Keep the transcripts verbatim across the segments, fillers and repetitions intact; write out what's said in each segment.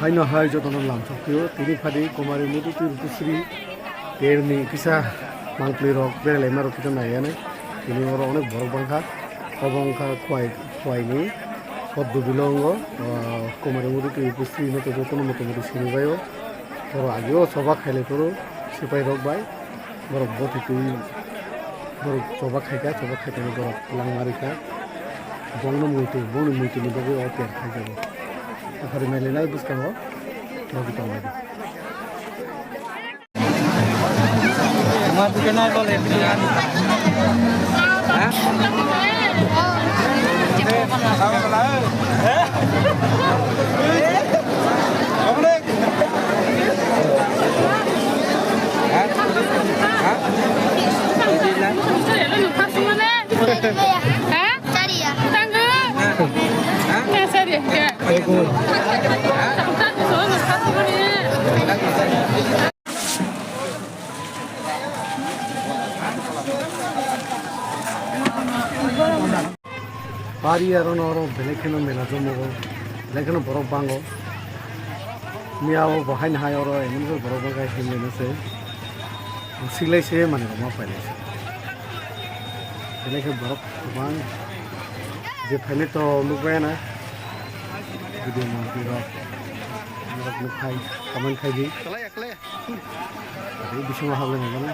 Haino hai jotono lamsok phio, tini phadi Kumari Muduti Rutusri terni kisa mangpli rok berelai maro kisa naiya nai. Tini oro onek borok bangkha, obo wngkha Khwai, Khwai ni Poddo Bilongo, ah, Kumari Muduti Rutusri no jotono moto moti sini baio. Oro agio soba khailai phuru sipai rok bai. Borok boti twi, borok choba khaikha, choba khaitani borok langma rikha. Bongno muitu, bongni muituni bagwi o ter khaijago. Aphari mailinai bwskango logi tonglaidi. Pari aro no oro belai kheno mela jomo go, belai kheno borok bango. Miya o bo haino hai oro emon khe borok bangkha himlai no se. Siklai se manwi rok ma pailai se. Belai khe borok kwbang je phainai to nukbai na. Video manwi rok, norok nukhai, comment khai di. Tei bisingo hablai nangmani.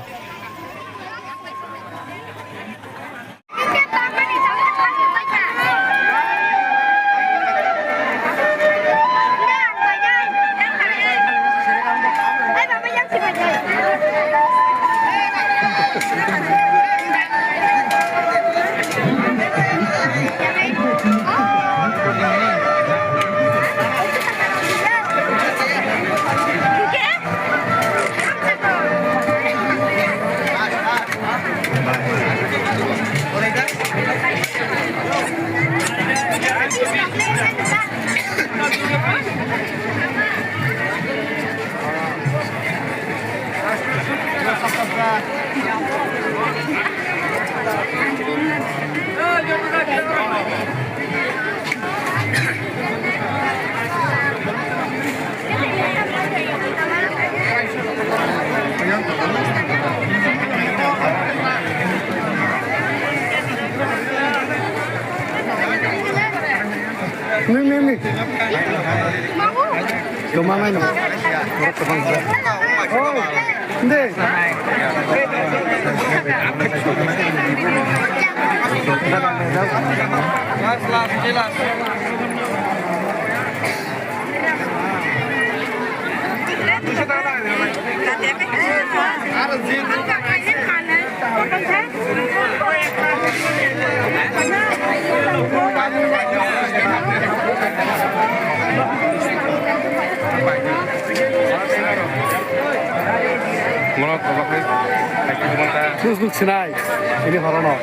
Nini, nini. Kemana ini? Oi, ini. Tus nuk sinai, ini horono.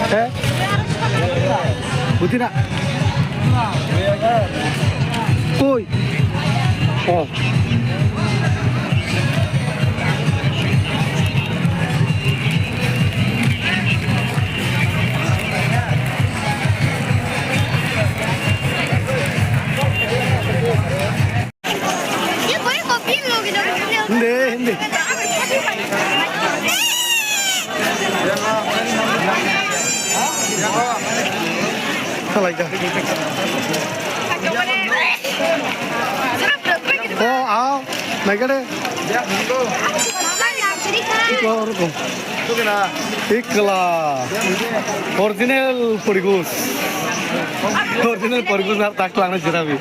Eh? Buti na? Koi? Oh. Hindi, hindi. Halai ka. Oh, ah, naikade. Ito, ruko. Ikla. Original porigus. Original porigus na tak lang na jirabi.